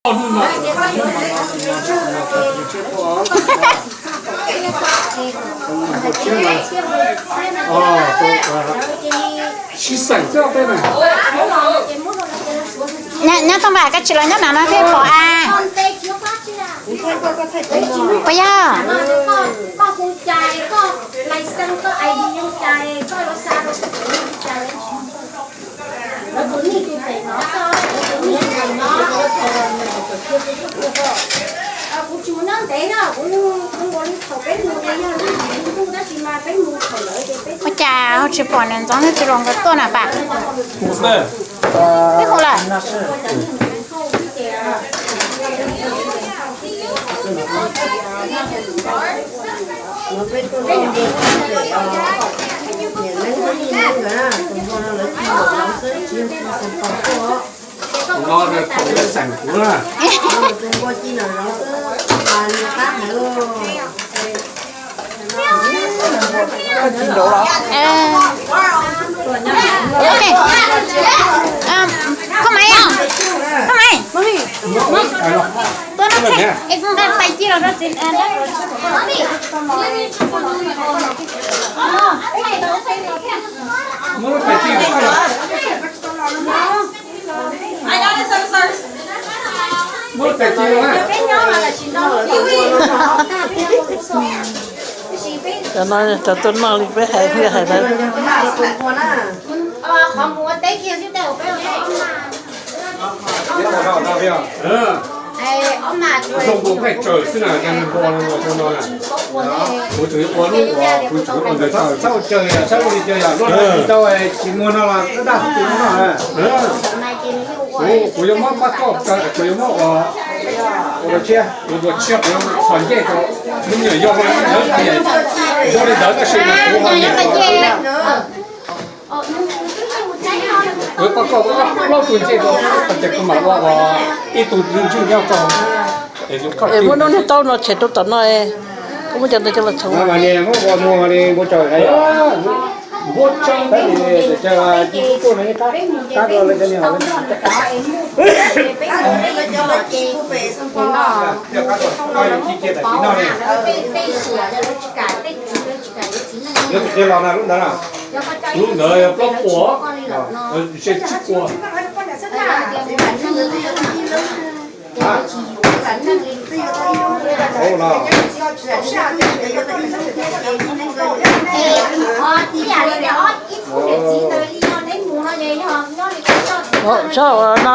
Nyob toj npam, koj tsis los nyob nram no thiaj pom a. Puas yog? Ua cas ho tsis pom niam ntxov nws tsis los nkawd tuaj na pam? Peb hu lawm. Koj maiv, koj maiv, tuaj no es nqa tais ci los rau txiv. Cov no cov tuaj noj li peb hais, hais lawv. Qhov mus ua teb kiag xwb, tej uas peb ua tau ob mas. Zoo nkaus nqaij tsaws xwb na, nqaij npua no. Kuv tseem yuav ua lub uas kuv tseem ua ntawd tsaws, txhob ua caw yom, txhob ua li caw yom, noj tsis tau, tsis muag no los daj daj xwb tsis muag noj na. Kuv yuav muab pab koj, kuv yuav muab ua, ua dua tshiab, ua dua tshiab kuv txhos ncej rau. Lub me nyuam yau no ntawd tias zoo li ntawd tab sis mas kuv ho nyiam ua. Kuv pab koj ua plaub tug ncej rau, ces kuv mam ua ua ib tug ntswg nyob rau. Es muab lub niag taub no tshem rau tom no, koj muab cov ntawd coj los txhoov. Muab tso, tab sis tus tuaj no qab, qab rau lawv cov niag. Yuav tus qia los na, lub ntawd na. Lub ntawd yog plaub puas, ntshe tsib puas. Tsob no,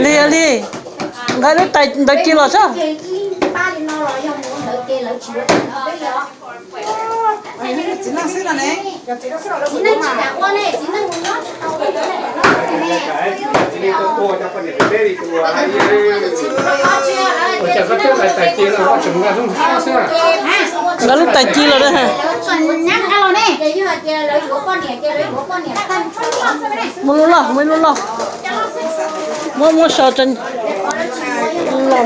li li, nqa lub tais ntawd ci los tso. Ua cas koj twb hais tais ci los tseem nqa lub hlob xwb na? Nqa lub tais ci los na. Muab lub loj, muab lub loj. Muab, muab so, loj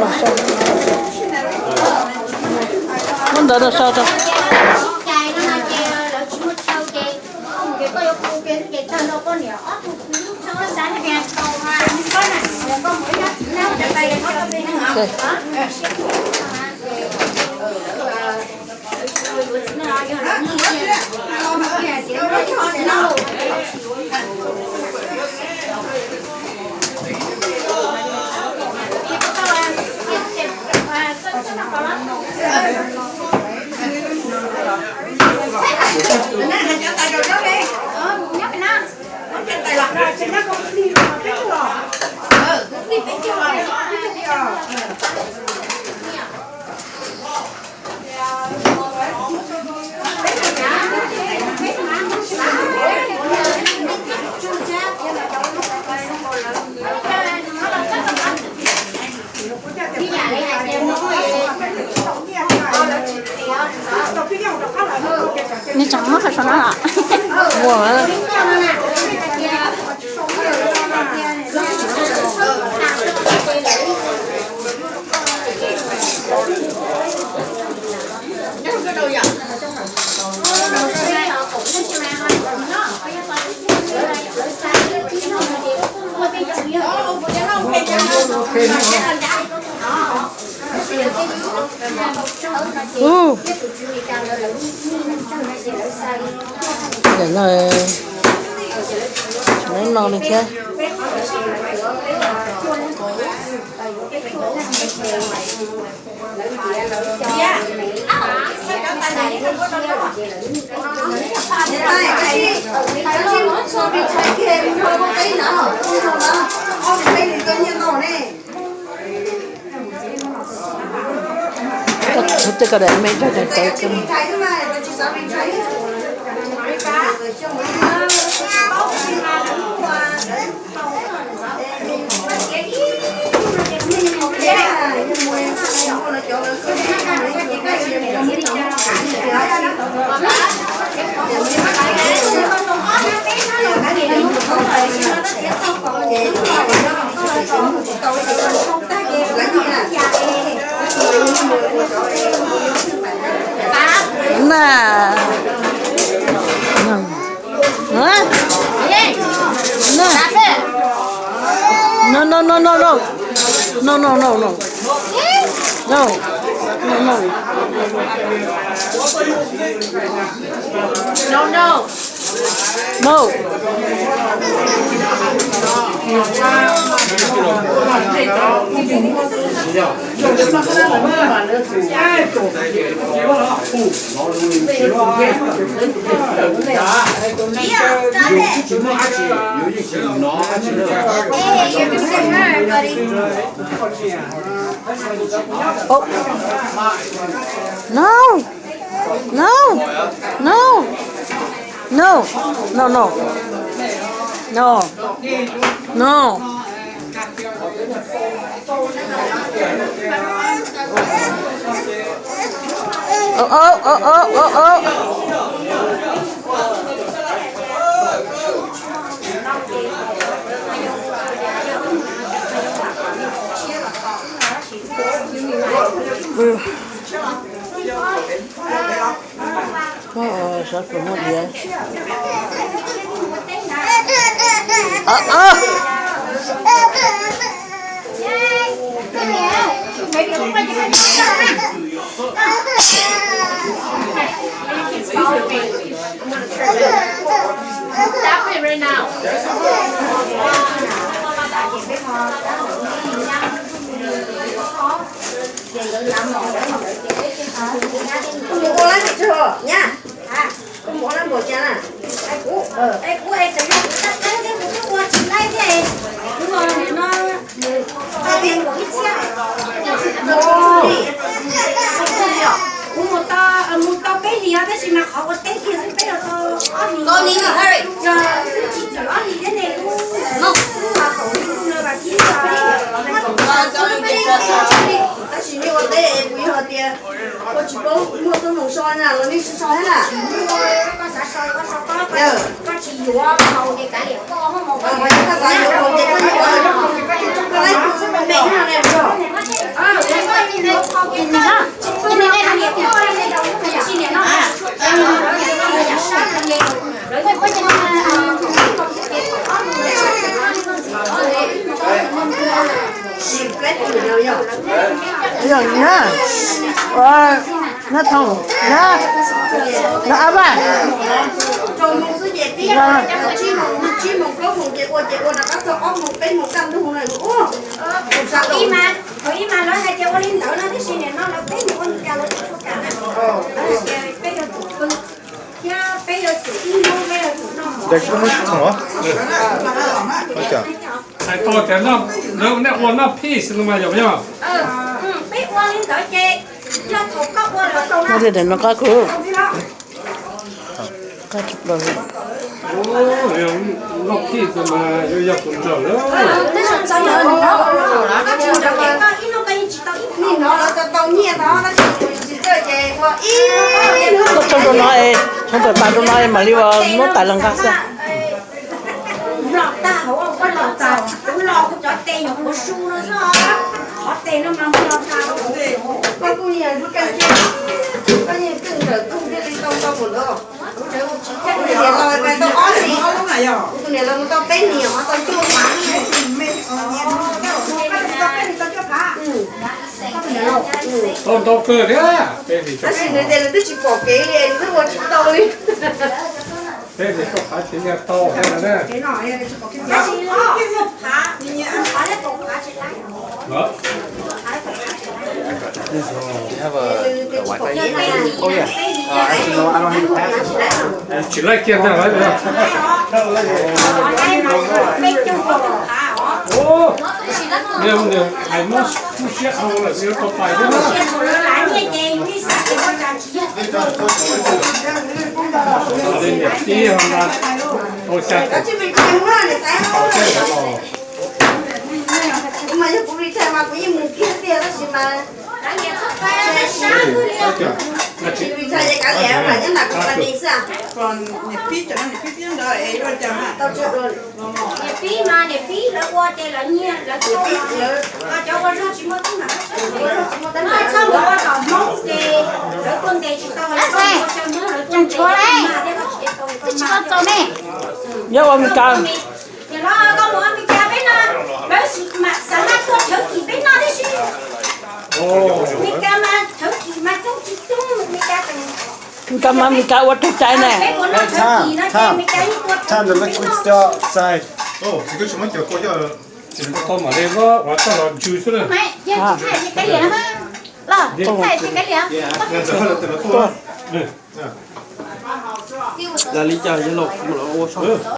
los so. Muab ntawd los so rau. Nws tseem muab qhov saum no los? Muaj. Ub, ntawm no, no no li thiab. Tej ko daim me cog cov cawv. Na. Hả? Nè. No, no, no, no, no. No, no, no, no. No. No, no, no. No, no. No. Oh. No. No. No. No. No. No. No. Ơ, ơ, ơ, ơ, ơ, ơ. Ơ, ơ, sab pluas muaj diav. Ơ, ơ. Koj mus ua lab ntawm tso nyab, koj mus ua lab npaum cas na? Kuv, kuv es txawm yog kuv tab teb thiab kuv twb ua tsis laib thiab es kuv no, kuv mus tau, mus tau peb hlis tab sis mas qhov ua teb kiag xwb peb yuav tau ob hlis, yog twb tsis txawm ob hlis thiab ne, kuv, kuv ua kaum hli no vas thib. Tab sis nej ua teb es kuv yog hais tias ua tsis paub muaj txoj hmoo so na los nej tsis so thiab na. Yog koj xav yuav haus ces koj yuav, koj laib kuv xwb me me no ne. Yog na, na thoo na, na ab vaj. Thaum ib mas lawv hais tias ua li ntawd no tab sis nim no lawv peb mus ua li cas lawv tsis tshua kam na. Peb yuav tsum pw thiab peb yuav tsum ib hnub peb yuav tsum noj mov. Hais tau tias lawv ua noj phij xwb no mas yog, yog. Peb ua li ntawd ces yog thaum koj ua lawm tau na. Noj phij xwb mas yuav yog tus ntsawg lawm. Koj tsoo rau no, tsoo rau tas rau no mam li muab tais los nqa xwb. Los tag hauv koj los txog kuv los kuv cov tes nyuam qhuav su no xwb os. Qhov tes no mas muab los tag. Koj kuj niag lub kab cia, koj niag kawj ntawm koj thiaj li tau ntau npaum ntawd. Kuv tseem ua tsis thiaj, kuv niam laus hais tau ob hlis, kuv tus niam laus mus tau peb hlis, tau cuaj xyoo. Tau ntau kawg thiab. Tab sis nws tias nws twb tsis pom kev li, nws twb ua tsis tau li. Peb tsis tau qhav tsis nyiaj tau thiab na. Tsis laij kiag ntag. Ua, nws hais muab lub siab dhau lawm, yuav tau pais thiab na. Niam tij ho na, ua xya tau thiab os. Kuv mas yog kuv retire mas kuv yeej mus kiag tiag tab sis mas, kuv retire ces kav liam mas nyob nram company xwb. Niam pib mas niam pib lawv ua ces lawv nyiag lawv, cov ua zog tsis muaj teeb meem, txhob mus ua tom Hmoob ces lawv tuaj ntes tsis tau, lawv tuaj ua xyaw Hmoob lawv tuaj ntes tsis tau. Yog ua Meskas, yog no koj mus Meskas peb no, lawv mam xav mas tuaj thawv kim peb no tib si. Meskas mas thawv kim mas coob tsis coob, Meskas, Meskas mas Meskas ua tug cai ne. Peb ua no thawv kim no ces Meskas yeej ua thawv kim peb no. Tsis tau mam li ua txoj los ntsws xwb na. Los li cas yog los kuv los ua saib.